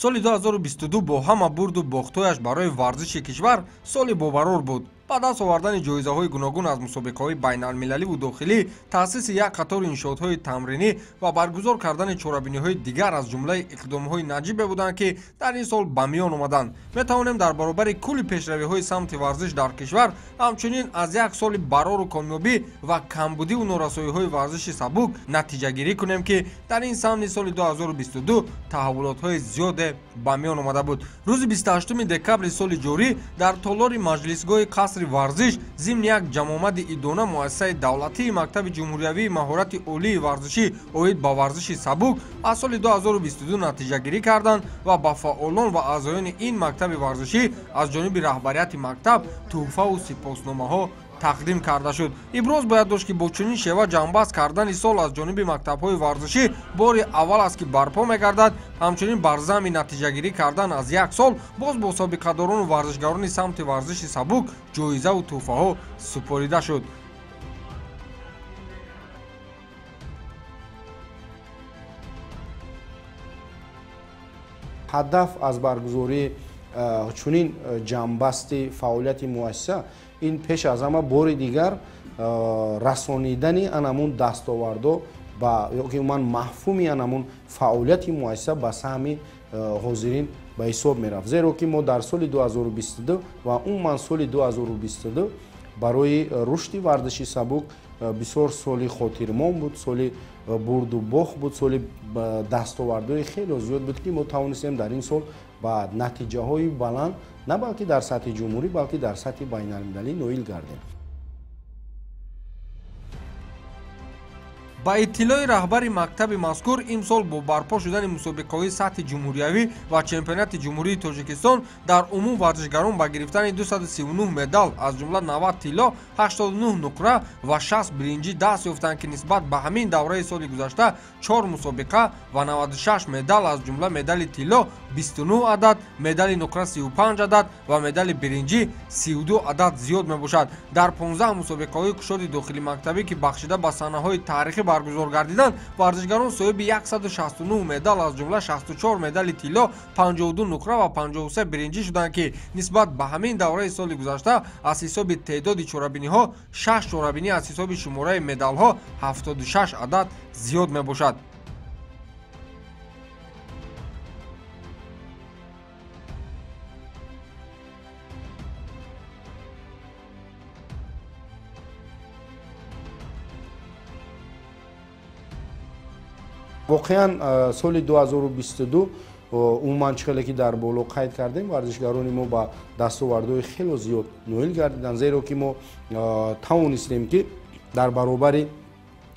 Соли 2022 бо ҳама бурду бохтҳояш барои варзиши кишвар соли бобарор буд. Ба даст овардани ҷоизаҳои гуногун аз мусобиқаҳои байналмилаливу дохилӣ, таъсиси як қатори иншоотҳои тамринӣ ва баргузор кардани чорабиниҳои дигар аз ҷумлаи иқдомҳои наҷибе буданд, ки дар ин сол ба миён омаданд. Метавонем дар баробари кулли пешравиҳои самти варзиш дар кишвар ҳамчунин аз як соли барору комёбӣ ва камбудиву норасоиҳои варзиши сабук натиҷагирӣ кунем, ки дар ин самти соли 2022 таҳаввулотҳои зиёде ба миён омада буд. Рӯзи 28 декабри соли ҷорӣ дар толори маҷлисгоҳи қасри варзиш зимни як ҷамъомади идона муассисаи давлатии мактаби ҷумҳуриявии маҳорати олии варзишӣ оид ба варзиши сабук аз соли 2022 натиҷагирӣ карданд ва ба фаъолон ва аъзоёни ин мактаби варзишӣ аз ҷониби раҳбарияти мактаб тӯҳфаву сипосномаҳо тақдим карда шуд. Иброз бояд дошт, ки бо чунин шева ҷамъбаст кардани сол аз ҷониби мактабҳои варзишӣ бори аввал аст, ки барпо мегардад. Ҳамчунин бар замми натиҷагирӣ кардан аз як сол боз бо собиқадорону варзишгарони самти варзиши сабук ҷоизаву тӯҳфаҳо супорида шуд. Ҳадаф аз баргузории чунин ҷамъбасти фаъолияти муассиса ин пеш аз ҳама бори дигар расонидани анамун дастовардо ба ёки умуман мафҳуми анамун фаъолияти муассиса ба саҳми ҳозирин ба ҳисоб мерафт. Зеро ки мо дар соли 2022 ва умуман соли 2022 барои рушди варзиши сабук бисёр соли хотирмон буд, соли бурду бохт буд, соли дастовардҳои хеле зиёд буд, ки мо тавонистем дар ин сол ба натиҷаҳои баланд на балки дар сатҳи ҷумҳурӣ, балки дар сатҳи байналмилалӣ ноил гардем. Ба иттилои раҳбари мактаби мазкур, имсол бо барпо шудани мусобиқаҳои сатҳи ҷумҳуриявӣ ва чемпионати Ҷумҳурии Тоҷикистон дар умум варзишгарон ба гирифтани 239 медал, аз ҷумла 90 тилло, 89 нуқра ва 60 биринҷӣ даст ёфтанд, ки нисбат ба ҳамин давраи соли гузашта 4 мусобиқа ва 96 медал, аз ҷумла медали тилло 29 адад, медали нуқра 35 адад ва медали биринҷӣ 32 адад зиёд мебошад. Дар 15 мусобиқаҳои кушоди дохилимактабӣ, ки бахшида ба саҳнаҳои таърихӣ баргузор гардиданд, варзишгарон соҳиби 169 медал, аз ҷумла 64 медали тилло, 52 нуқра ва 53 биринҷӣ шуданд, ки нисбат ба ҳамин давраи соли гузашта аз ҳисоби теъдоди чорабиниҳо 6 чорабинӣ, аз ҳисоби шумораи медалҳо 76 адад зиёд мебошад. Воқеан соли 2022 умуман чӣ хеле ки дар боло қайд кардем, варзишгарони мо ба дастовардҳои хело зиёд ноил гардиданд, зеро ки мо тавонистем, ки дар баробари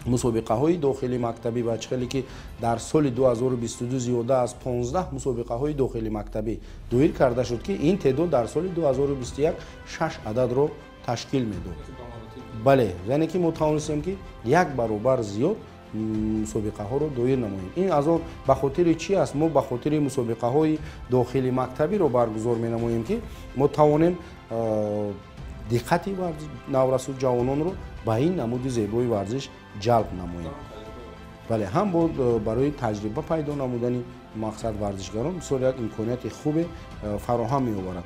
мусобиқаҳои дохили мактабӣ ва чӣ хеле ки дар соли 2022 зиёда аз 15 мусобиқаҳои дохили мактабӣ доир карда шуд, ки ин теъдод дар соли 2021 6 ададро ташкил медод. Бале, яъне ки мо тавонистем, ки як баробар зиёд мусобиқаҳоро доир намоем. Ин аз он ба хотири чӣ аст? Мо ба хотири мусобиқаҳои дохили мактабиро баргузор менамоем, ки мо тавонем диққати наврасу ҷавононро ба ин намуди зебои варзиш ҷалб намоем. Бале, ҳам барои таҷриба пайдо намудани мақсад варзишгарон бисёр як имконияти хубе фароҳам меоварад.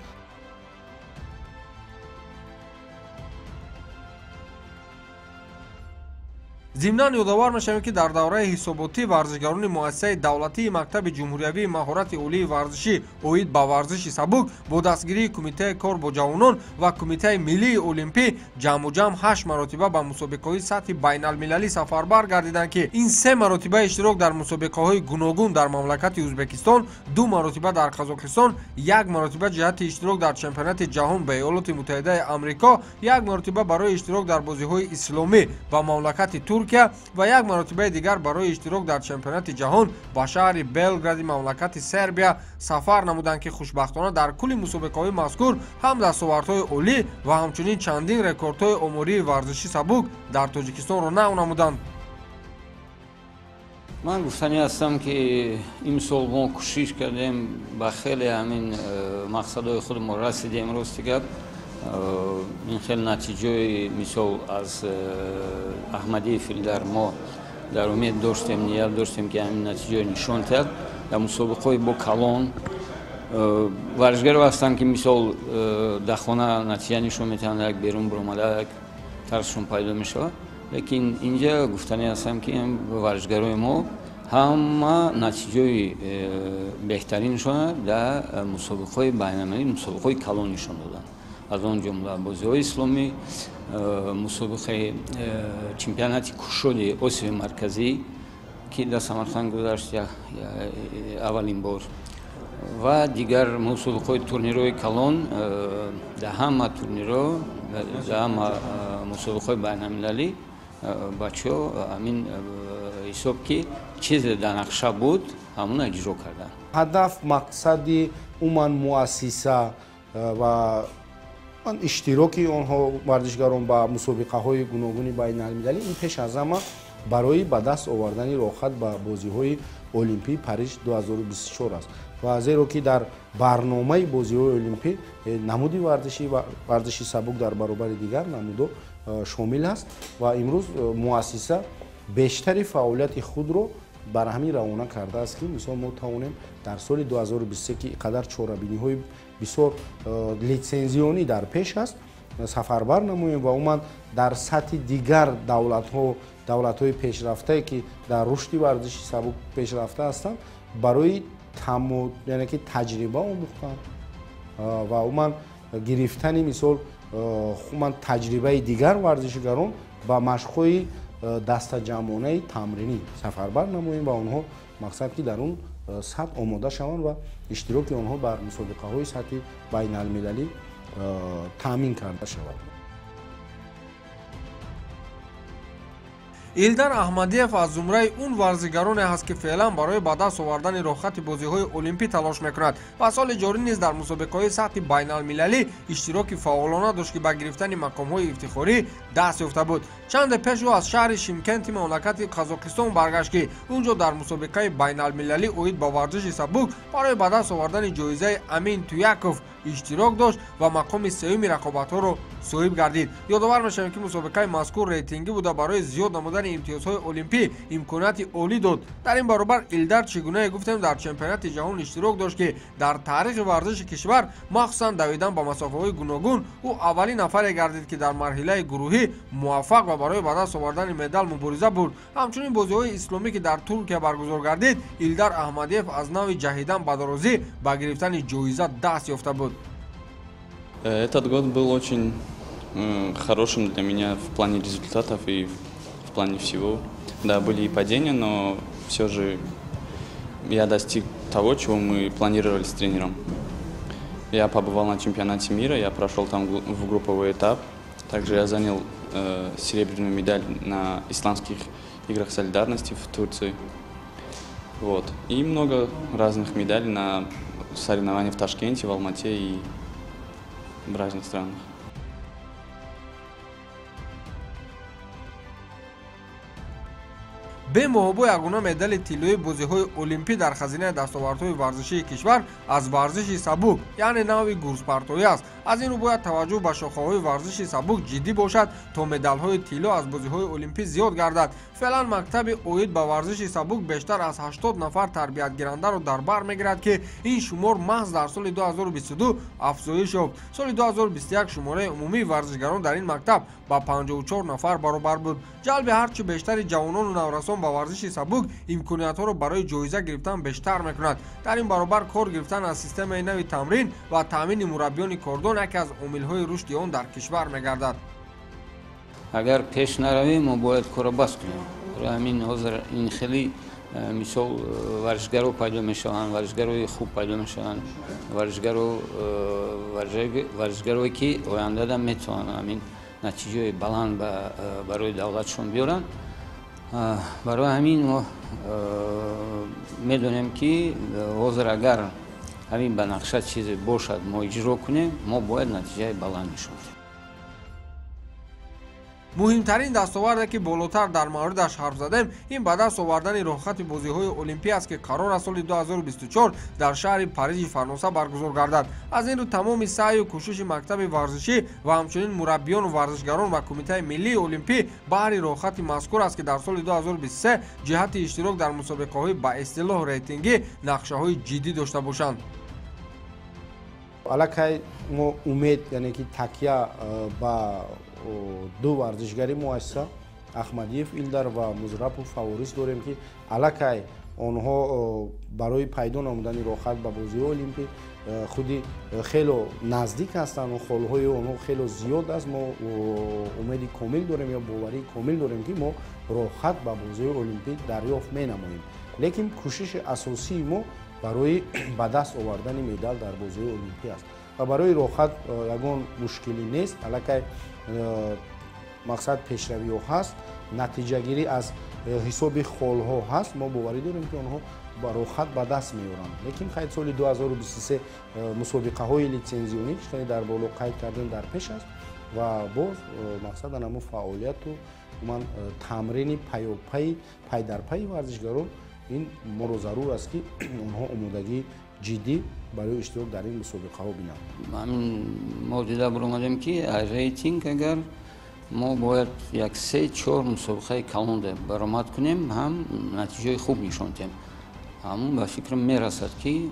Зимнан ёдовар мешавем, ки дар давраи ҳисоботӣ варзишгарони муассисаи давлатии мактаби ҷумҳуриявии маҳорати олии варзишӣ оид ба варзиши сабук бо дастгирии Кумитаи кор бо ҷавонон ва Кумитаи миллии олимпӣ ҷамъу ҷамъ 8 маротиба ба мусобиқаҳои сатҳи байналмилалӣ сафарбар гардиданд, ки ин 3 маротиба иштирок дар мусобиқаҳои гуногун дар мамлакати Ӯзбекистон, 2 маротиба дар Қазоқистон, 1 маротиба ҷиҳати иштирок дар чемпионати ҷаҳон ба Иёлоти Муттаҳидаи Амрико, 1 маротиба барои иштирок дар бозиҳои исломӣ ба мамлакати Туркия ва 1 маротибаи дигар барои иштирок дар чемпионати ҷаҳон ба шаҳри Белгради мамлакати Сербия сафар намуданд, ки хушбахтона дар кулли мусобиқаҳои мазкур ҳам дастовардҳои олӣ ва ҳамчунин чандин рекордҳои омории варзиши сабук дар Тоҷикистонро нав намуданд. Ман гуфтанӣ ҳастам, ки имсол мо кӯшиш кардем, ба хеле ҳамин мақсадҳои худмо расидем. Рости гап, ин хел натиҷаи мисол аз Аҳмадии Филдар мо дар умед доштем, ният доштем, ки ҳамин натиҷаи нишон диҳад. Дар мусобиқаҳои бо калон варзишгаро ҳастанд, ки мисол дар хона натиҷа нишон метиҳанд, як берун баромада як тарсшон пайдо мешавад. Лекин инҷа гуфтанӣ ҳастам, ки варзишгарои мо ҳама натиҷаи беҳтариншона дар мусобиқаҳои байналмилалӣ, мусобиқаҳои калон нишон доданд. Аз он ҷумла бозиҳои исломӣ, мусобиқаи чемпионати кушоди Осиёи Марказӣ, ки дар Самарқанд гузашт аввалин бор, ва дигар мусобиқаҳои турнирҳои калон. Дар ҳама турнирҳо, дар ҳама мусобиқаҳои байналмилалӣ бачаҳо ҳамин ҳисоб, ки чизе дар нақша буд, ҳамона иҷро карданд. Ҳадаф, мақсади умуман муассиса ва иштироки онҳо, варзишгарон, ба мусобиқаҳои гуногуни байналмилалӣ ин пеш аз ҳама барои ба даст овардани роҳхат ба бозиҳои Олимпии Париж 2024 аст. Ва зеро ки дар барномаи бозиҳои олимпӣ намуди варзиши варзиши сабук дар баробари дигар намудо шомил аст ва имрӯз муассиса бештари фаъолияти худро бар ҳамин равона кардааст, ки мисол мо тавонем дар соли 2023, ки қадар чорабиниҳои бисёр литсензионӣ дар пеш аст, сафарбар намоем ва умуман дар сатҳи дигар давлатҳо, давлатҳои пешрафтае, ки дар рушди варзиши сабук пешрафта ҳастанд, барои яъне ки таҷриба омӯхтан ва умуман гирифтани мисол умуман таҷрибаи дигар варзишгарон ба машқҳои дастаҷамъонаи тамринӣ сафарбар намоем ва онҳо мақсад, ки дар он сатҳ омода шаванд ва иштироки онҳо бар мусобиқаҳои сатҳи байналмилалӣ таъмин карда шавад. Илдар Аҳмадиев аз зумраи он варзигароне ҳаст, ки феълан барои ба даст овардани роҳхати бозиҳои олимпӣ талош мекунад ва соли ҷорӣ низ дар мусобиқаҳои сатҳи байналмилалӣ иштироки фаъолона дошт, ки ба гирифтани мақомҳои ифтихорӣ даст ёфта буд. Чанде пеш ӯ аз шаҳри Шимкенти мамлакати Қазоқистон баргашт, ки он ҷо дар мусобиқаи байналмилалӣ оид ба варзиши сабук барои ба даст овардани ҷоизаи Амин Туяков иштирок дошт ва мақоми сеюми рақобатҳоро соҳиб гардид. Ёдовар мешавем, ки мусобиқаи мазкур рейтингӣ буда, барои зиёд намудани имтиёзҳои олимпӣ имконияти олӣ дод. Дар ин баробар Илдар, чӣ гунае гуфтем, дар чемпионати ҷаҳон иштирок дошт, ки дар таърихи варзиши кишвар, махсусан давидан ба масофаҳои гуногун, ӯ аввалин нафаре гардид, ки дар марҳилаи гурӯҳӣ муваффақ ва барои ба даст овардани медал мубориза бурд. Ҳамчунин бозиҳои исломӣ, ки дар Туркия баргузор гардид, Илдар Аҳмадиев аз нави ҷаҳидан ба дарозӣ ба гирифтани ҷоиза даст ёфта буд. Этот год был очень хорошим для меня в плане результатов и в плане всего. Да, были и падения, но все же я достиг того, чего мы планировали с тренером. Я побывал на чемпионате мира, я прошел там в групповой этап. Также я занял серебряную медаль на исламских играх солидарности в Турции. Вот. И много разных медалей на соревнованиях в Ташкенте, в Алмате и в разных странах. Бемуҳобо ягона медали тиллоии бозиҳои олимпӣ дар хазинаи дастовардҳои варзишии кишвар аз варзиши сабук, яъне навъи гурзпартоӣ аст. Аз ин рӯ бояд таваҷҷӯҳ ба шохаҳои варзиши сабук ҷиддӣ бошад, то медалҳои тилло аз бозиҳои олимпӣ зиёд гардад. Феълан мактаби оид ба варзиши сабук бештар аз 80 нафар тарбиятгирандаро дар бар мегирад, ки ин шумор маҳз дар соли 2022 афзоиш ёфт. Соли 2021 шумораи умумии варзишгарон дар ин мактаб ба 54 нафар баробар буд. Ҷалби ҳарчи бештари ҷавонону наврасон ба варзиши сабук имкониятҳоро барои ҷоиза гирифтан бештар мекунад. Дар ин баробар кор гирифтан аз системаи нави тамрин ва таъмини мураббиёни кордон яке аз омилҳои рушди он дар кишвар мегардад. Агар пеш наравем, мо бояд корро бас кунем. Барои ҳамин ҳозир ин хеле мисол варзишгаро пайдо мешаванд, варзишгарои хуб пайдо мешаванд, варзишгарое ки ояндада метавонанд ҳамин натиҷаи баланд барои давлатшон биёранд. Барои ҳамин мо медонем, ки ҳозир агар ҳамин ба нақша чизе бошад, мо иҷро кунем, мо бояд натиҷаи баланд нишон диҳем. Муҳимтарин дастоварде, ки болотар дар мавридаш ҳарф задем, ин ба даст овардани роҳхати бозиҳои олимпӣ аст, ки қарор аст соли 2024 дар шаҳри Парижи Фаронса баргузор гардад. Аз ин рӯ тамоми саъю кӯшиши мактаби варзишӣ ва ҳамчунин мураббиёну варзишгарон ва Кумитаи миллии олимпӣ баҳри роҳхати мазкур аст, ки дар соли 2023 ҷиҳати иштирок дар мусобиқаҳои ба истилоҳ рейтингӣ нақшаҳои ҷиддӣ дошта бошанд. Аллакай мо умед, яъне ки такя ба ду варзишгари муассиса, Аҳмадиев Илдар ва Музрапов Фаворис дорем, ки аллакай онҳо барои пайдо намудани роҳхат ба бозиҳои олимпӣ худи хело наздик ҳастанд. Холҳои онҳо хело зиёд аст. Мо умеди комил дорем ё боварии комил дорем, ки мо роҳхат ба бозиҳои олимпӣ дарёфт менамоем. Лекин кӯшиши асосии мо барои ба даст овардани медал дар бозиҳои олимпӣ аст ва барои роҳхат ягон мушкилӣ нест. Аллакай мақсад пешравиҳо ҳаст, натиҷагирӣ аз ҳисоби холҳо ҳаст. Мо боварӣ дорем, ки онҳо ба роҳхат ба даст меоранд. Лекин хайд соли 2023 мусобиқаҳои литсензионӣ, ки дар боло қайд кардем, дар пеш аст ва боз мақсад анамо фаъолияту умуман тамрини паёпай пайдарпайи варзишгарон ин моро зарур аст, ки онҳо омодагии ҷиддӣ барои иштирок дар ин мусобиқаҳо бинанд. Ҳамин мо дида баромадем, ки рейтинг агар мо бояд як 3-4 мусобиқаи калон баромад кунем, ҳам натиҷаи хуб нишон диҳем. Ҳамун ба фикрам мерасад, ки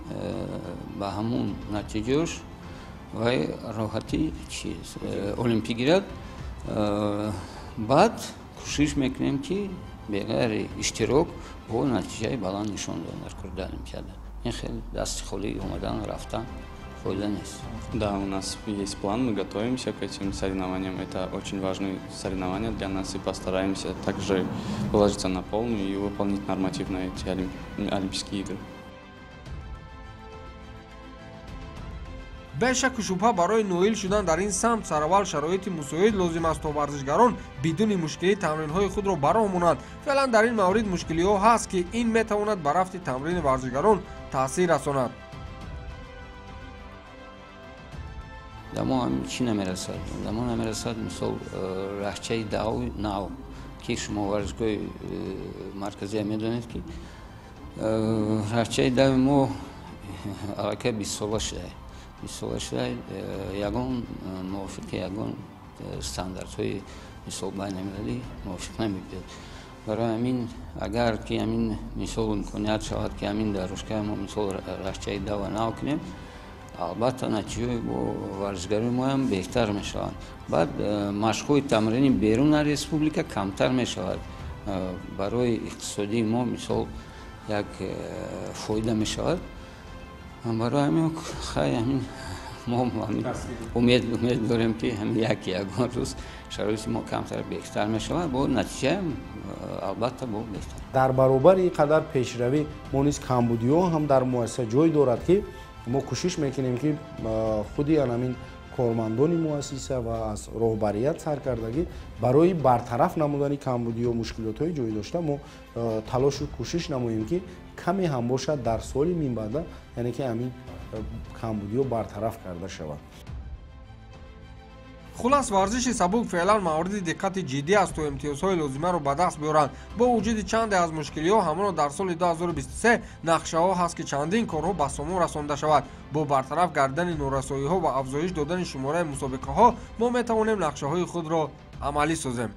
ба ҳамун натиҷааш вай роҳати чиз олимпӣ гирад. Баъд кӯшиш мекунем, ки беғайри иштирок бо натиҷаи баланд нишон додан дар курда олимпиада. Ин хеле дасти холӣ омадан рафтан фоида нест. Да, у нас есть план, мы готовимся к этим соревнованиям. Это очень важные соревнования для нас, и постараемся также выложиться на полную и выполнить норматив на эти Олимпийские игры. Бешаку шубҳа, барои ноил шудан дар ин самт сараввал шароити мусоид лозим аст, то варзишгарон бидуни мушкилӣ тамринҳои худро ба роҳ монанд. Феълан дар ин маврид мушкилиҳо ҳаст, ки ин метавонад ба рафти тамрини варзишгарон таъсир расонад. Дамо чӣ намерасад? Дамо намерасад, мисол, раҳчаи дави нав, ки шумо варзишгоҳи марказия медонед, ки раҳчаи дави мо аллакай 20 сола шуда, 20 сола шуда, ягон мувофиқи ягон стандартҳои мисол байналмилалӣ мувофиқ намебиёд. Барои ҳамин агар ки ҳамин мисол имконият шавад, ки ҳамин дар рушкаи мо мисол раҳчаи дава нав кунем, албатта натиҷаи бо варзишгарои моам беҳтар мешаванд. Баъд машқҳои тамрини берун аз республика камтар мешавад, барои иқтисодии мо мисол як фоида мешавад. Барои ҳамин хай ҳамин мо умед дорем, ки ҳамин як ягон рӯз шароити мо камтар беҳтар мешавад, бо натиҷаам албатта бо беҳтар. Дар баробари ин қадар пешравӣ мо низ камбудиҳо ҳам дар муассиса ҷой дорад, ки мо кӯшиш мекунем, ки худи анамин кормандони муассиса ва аз роҳбарият саркардагӣ барои бартараф намудани камбудиҳо, мушкилотҳои ҷой дошта мо талошу кӯшиш намоем, ки каме ҳам бошад дар соли минбаъда, яъне ки ҳамин камбудиҳо бартараф карда шавад. Хулас, варзиши сабук феълан мавриди диққати ҷиддӣ аст, то имтиёзҳои лозимаро ба даст биёранд. Бо вуҷуди чанде аз мушкилиҳо, ҳамоно дар соли 2023 нақшаҳо ҳаст, ки чандин корҳо ба сомон расонда шавад. Бо бартараф гардидани норасоиҳо ва афзоиш додани шумораи мусобиқаҳо мо метавонем нақшаҳои худро амалӣ созем.